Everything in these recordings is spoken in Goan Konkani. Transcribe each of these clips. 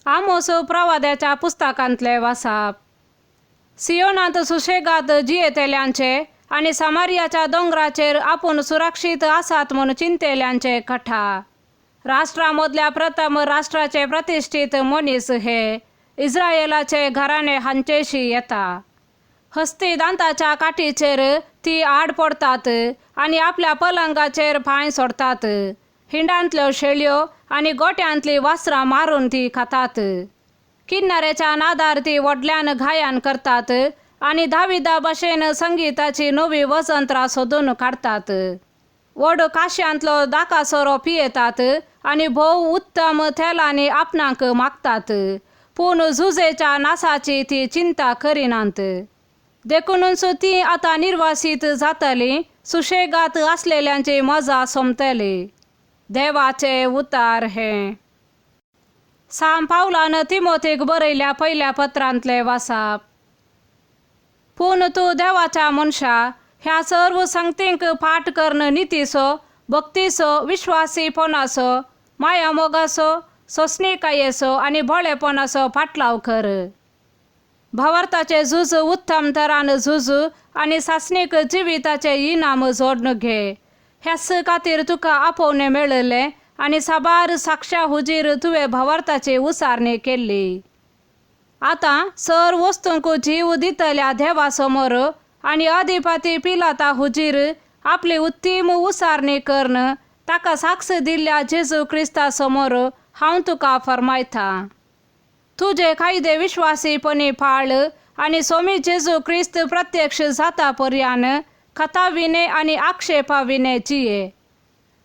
आमोस प्रवाद्याच्या पुस्तकांतले वासाप. सियोनांत सुशेगाद जियेतेल्यांचे आनी सामारियाच्या दोंगराचेर आपूण सुरक्षीत आसात म्हूण चिंतेल्यांचे कथा. राष्ट्रां मदल्या प्रथम राष्ट्राचे प्रतिश्ठीत मनीस हे इस्रायलाचे घराणे हांचेशी येता. हस्ती दांताच्या काठीचेर ती आड पडतात आनी आपल्या पलंगाचेर पांय सोडतात. हिंडांतल्यो शेळयो आनी गोट्यांतलीं वासरां मारून ती खातात. किन्नरेच्या नादार ती व्हडल्यान गायन करतात आनी दाविदा भशेन संगिताची नवी वसंत्रां सोदून काडटात. व्हड काश्यांतलो दाका सोरो पियेतात आनी भोव उत्तम तेलांनी आपणाक मागतात, पूण झुजेच्या नासाची ती चिंता करिनात. देखूनच ती आतां निर्वासीत जातली, सुशेगात आसलेल्यांची मजा सोंपतली. देवाचे उतार हे. साम पावलान तिमोथीक बरयल्या पयल्या पत्रांतले वासाप. पूण तूं देवाच्या मनशा, ह्या सर्व संगतींक पाठ करून नितीचो, भक्तीचो, विश्वासीपणाचो, माया मोगाचो, सोंसणीकायेचो आनी भोळेपणाचो फाटलाव कर. भावार्थाचे झूज उत्तम तरान झूज आनी सासणीक जिविताचे इनाम जोडून घे. ह्याच खातीर तुका आपोवणें मेळिल्लें आनी साबार साक्षा हुजीर तुवें भावार्थाची उसारणी केल्ली. आतां सर वस्तूंक जीव दितल्या देवा समोर आनी अधिपती पिलाता हुजीर आपली उत्तीम उसारणी करून ताका साक्ष दिल्ल्या जेजू क्रिस्ता समोर हांव तुका फर्मायता. तुजे कायदे विश्वासीपणी पाळ आनी सोमी जेजू क्रिस्त प्रत्यक्ष जाता पर्यान कथा विणे आनी आक्षेपा विणे जिये.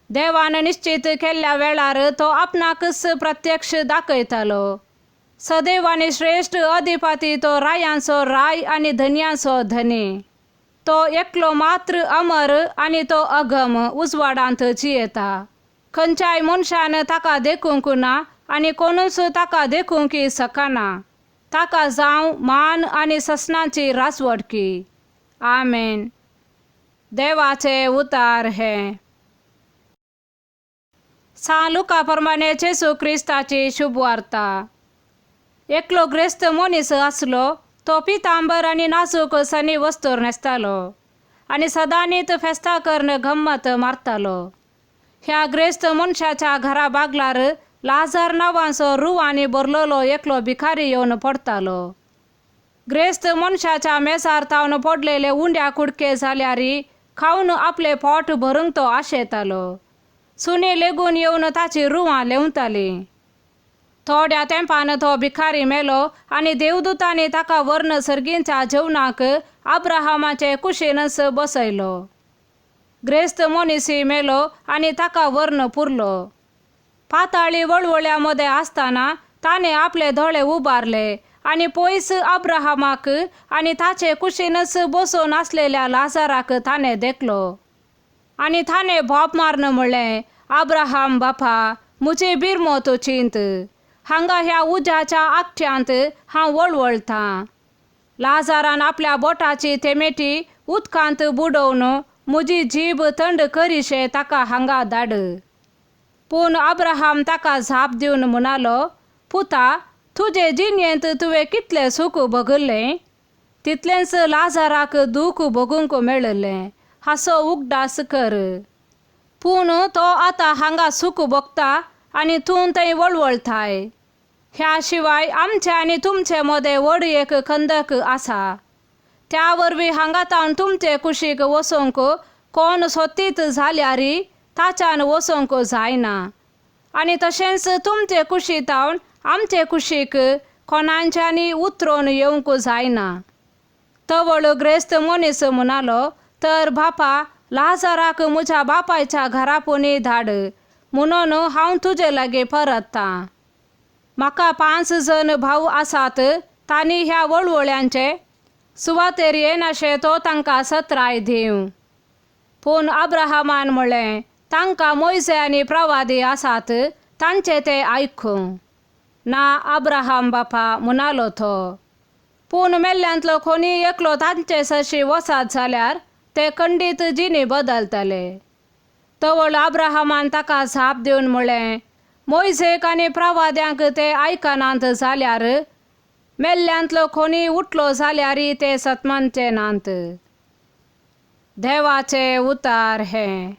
देवान निश्चित केल्ल्या वेळार तो आपणाकच प्रत्यक्ष दाखयतालो. सदैव आनी श्रेश्ठ अधिपती तो रायांचो राय आनी धनयांचो धनी. तो एकलो मात्र अमर आनी तो अगम उजवाडांत जियेता. खंयच्याय मनशान ताका देखूंक ना आनी कोणूच ताका देखूंक शकना. ताका जावं मान आनी ससनाची राजवटकी. आमेन. देवाचे उतार हे. सान लुका प्रमाणे जेजू क्रिस्ताची शुभवार्ता. एकलो ग्रेस्त मनीस आसलो, तो पितांबर आनी नाजूक सनी वस्तूर न्हेसतालो आनी सदांनीत फेस्तां करून गम्मत मारतालो. ह्या ग्रेस्त मनशाच्या घरा बागलार लाजार नांवाचो रुवांनी भरलेलो एकलो भिकारी येवन पडटालो. ग्रेस्त मनशाच्या मेजार तावन पडलेले उंड्या कुडके जाल्यार खावन आपले पोट भरूंक तो आशेतालो. सुणी लेगून येवन ताची रुवां लेंवतालीं. थोड्या तेंपान तो भिकारी मेलो आनी देवदूतांनी ताका वर्ण सर्गींच्या जेवणाक अब्राहमाचे कुशीनच बसयलो. ग्रेस्त मनीसय मेलो आनी ताका वर्ण पुरलो. पाताळी वळवळ्या मदें आसतना ताणें आपले दोळे उबारले आनी पयस अब्राहमाक आनी ताचे कुशीनच बसून आसलेल्या लाजाराक ताणें देखलो. आनी ताणें भोप मारून म्हणलें, अब्राहम बापा, म्हजी बिरमो चिंत, हांगा ह्या उज्याच्या आगट्यांत हांव वळवळटां. लाजारान आपल्या बोटाची तेमेटी उदकांत बुडोवन म्हजी जीब थंड करीशे ताका हांगा धाड. पूण अब्राहम ताका जाप दिवन म्हणालो, पुता, तुजे जिणेंत तुवें कितलें सूख भोगल्लें तितलेंच लाजाराक दूख भोगूंक मेळिल्लें हाचो उगडास कर. पूण तो आतां हांगा सूख भोगता आनी तूं थंय वळवळटाय. ह्या शिवाय आमचे आनी तुमचे मदें व्हड एक खंदक आसा. त्या वरवीं हांगा तावन तुमचे कुशीक वचूंक कोण सोदीत जाल्यार ताच्यान वचूंक जायना आनी तशेंच तुमचे कुशी तावन आमचे कुशीक कोणांच्यांनी उतरोवन येवंक जायना. तवळ ग्रेस्त मनीस म्हणालो, तर बापा, लाजाराक म्हज्या बापायच्या घरा पुणी धाड, म्हणून हांव तुजे लागीं परततां. म्हाका 5 जण भाव आसात, तांणी ह्या वळवळ्यांचे सुवातेर येनाशें तो तांकां सत्राय दिवं. पूण अब्राहमान म्हणलें, तांकां मोयजे आनी प्रवादी आसात, तांचे ते आयकूं. ना अब्राहम बापा, म्हणालो तो, पूण मेल्ल्यांतलो कोणी एकलो तांचे सरशी वसात जाल्यार ते खंडीत जिणी बदलतले. तवळ अब्राहमान ताका जाप दिवन म्हणलें, मोयजेक आनी प्रवाद्यांक ते आयकनात जाल्यार मेल्ल्यांतलो कोणीय उठलो जाल्यार ते सतमानचे नात. देवाचे उतार हें.